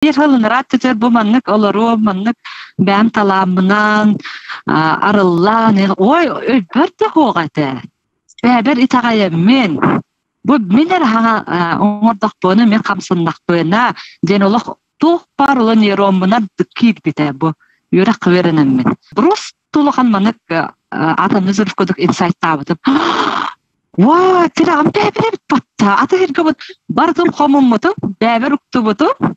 Биир сыл ыныраа өттүгэр бу маннык олоруом, маннык бэйэм талааммынан арыллан, ой, өйбөр да суох этэ. Бэйэбэр итэҕэйэммин, бу мин эрэ хаҥа оҥордохпуна, мин хамсаннахпына диэн олох туох баар оло нейроммунан киирбитэ бу үөрэх үөрэнэммин. Просто улахан маннык атомный взрыв курдук инсайттаабытым. Уа, тирэҕим бэйэбэр батта. Аты сиргэ барытын хомуммутум, бэйэбэр уктубутум.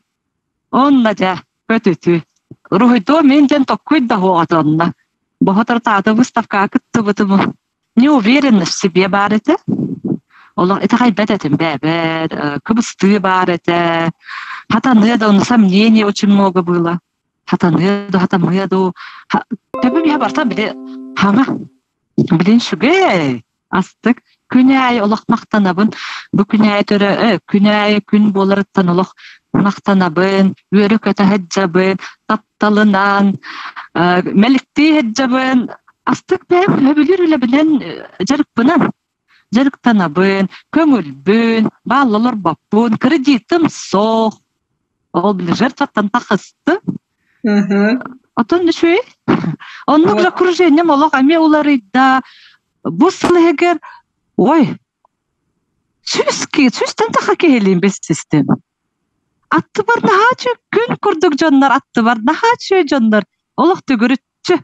Онно дьэ, көтүтүү. Уруһуйдуо мин диэн токкуй да суоҕа онно. Боһотор таата выставкаҕа кыттыбытым. Неуверенность в себе баар этэ. Олох итэҕэйбэт этим бэйэбэр, кыбыстыы баар этэ. Хатаныа да, сомнений очень много было. Хатаныа да, хатамыа дуу. Төбөм иһэ барта били хаҥа. Билин үчүгэй, астык. Күн аайы олох махтанабын. Бу күн аайы төрө, күн аайы күн буоларыттан олох махтанабын, үөрэ-көтө сылдьабын, тапталынан, мэликтии сылдьабын. Астык бэйэм сөбүлүүр үлэбинэн дьарыкпынан дьарыктанабын, көҥүлбүн, баалла олорбоппун, кредитым суох. Ол били жертваттан тахыстым. Отон үчүгэй. Оннук же окружением олох эмиэ уларыйда. Бу сыл иһигэр ой, сүүстэн таха киһилиин билсистим. Аттыбар наһаа күн курдук дьоннор, аттыбар наһаа үчүгэй дьоннор олох төгүрүччү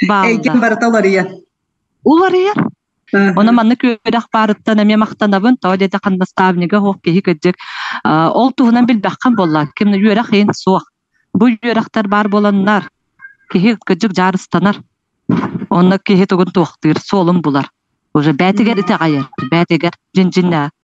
бааллар. Эйгин барыта уларыйар. Уларыйар. Ону маннык үөрэх баарыттан эмиэ махтанабын. Тоҕо диэтэххэ наставнига суох киһи кырдьык ол туһунан билбэххин буолла. Ким үөрэх иһин суох. Бу үөрэхтэр баар буоланнар киһи кырдьык дьаарыстанар. Онно киһи тугун туохтыыр, суолун булар. Уже бээтигэр итэҕэйэр, бээтигэр дьин-дьиннээх.